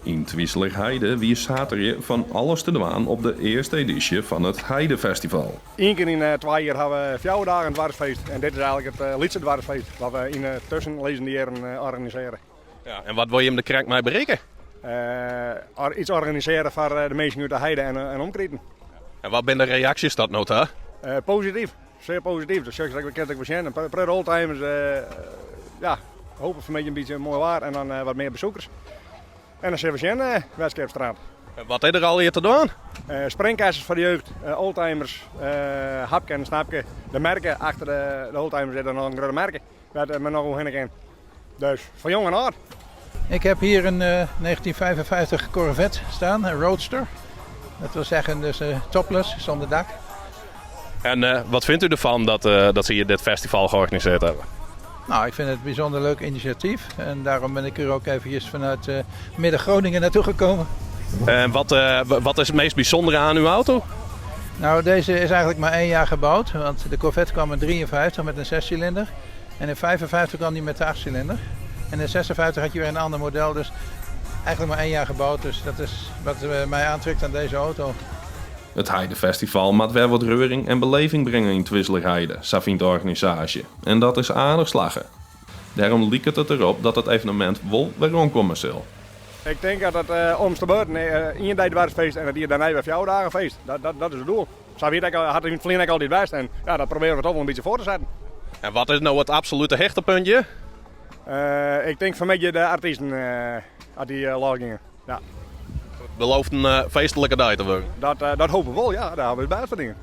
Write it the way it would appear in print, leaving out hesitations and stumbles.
Yn Twizelerheide wie saterdei fan alles te dwaan op de earste edysje fan it Heidefestival. Ien kear yn twa jier hawwe we 4 dagen doarpsfeest en dit is eigenlik it lytse doarpsfeest wat we yn de tuskenlizzende jierren organisearje. Ja, en wat wol jim der krekt mei berikke? Iets organisearje foar de minsken út de heide en omkriten. En wat binne de reaksjes tot no ta? Posityf, sear posityf. Dat sjoch ik kin ik wol sjen. In protte oldtimers ja, hopen fan 'e middei in bytsje moai waar en dan wat mear besoekers. En dan sille we sjen, Wetskipstraat. Wat is der allegear te dwaan? Springkessens foar de jeugd, oldtimers, hapke en snapke. De merke, achter de oldtimers is der noch in grutte merke wêr't men noch oerhinne kin. Dus foar jong en âld. Ik heb hier een 1955 Corvette staan, een roadster. Dat wil zeggen dus topless, zonder dak. En wat vindt u ervan dat ze hier dit festival georganiseerd hebben? Nou, ik vind het een bijzonder leuk initiatief. En daarom ben ik er ook eventjes vanuit Midden-Groningen naartoe gekomen. En wat is het meest bijzondere aan uw auto? Nou, deze is eigenlijk maar 1 jaar gebouwd. Want de Corvette kwam in 53 met een 6-cilinder. En in 55 kwam die met de 8-cilinder. En in 56 had je weer een ander model. Dus eigenlijk maar 1 jaar gebouwd. Dus dat is wat mij aantrekt aan deze auto. It Heidefestival moat wer wat reuring en beleving bringe yn Twizelerheide, sa fynt de organisaasje. En dat is aardich slagge. Dêrom liket it derop dat it evenemint wol weromkomme sil. Ik tink dat it om te beurten ien dei doarpsfeest en it jier dêrnei wer 4 dagen feest. Dat is it doel. Sa wie it ek, hat it yn it ferline ek altyd west en ja, dat probearje we toch wol in bytsje foar te setten. En wat is no it absolute hichtepuntje? Ik tink fan 'e middei de artysten as dy los gean. Ja. Belooft in feestlike dei te wurden. Dat hoopje we wol, ja. Dêr hawwe we ús bêst foar dien.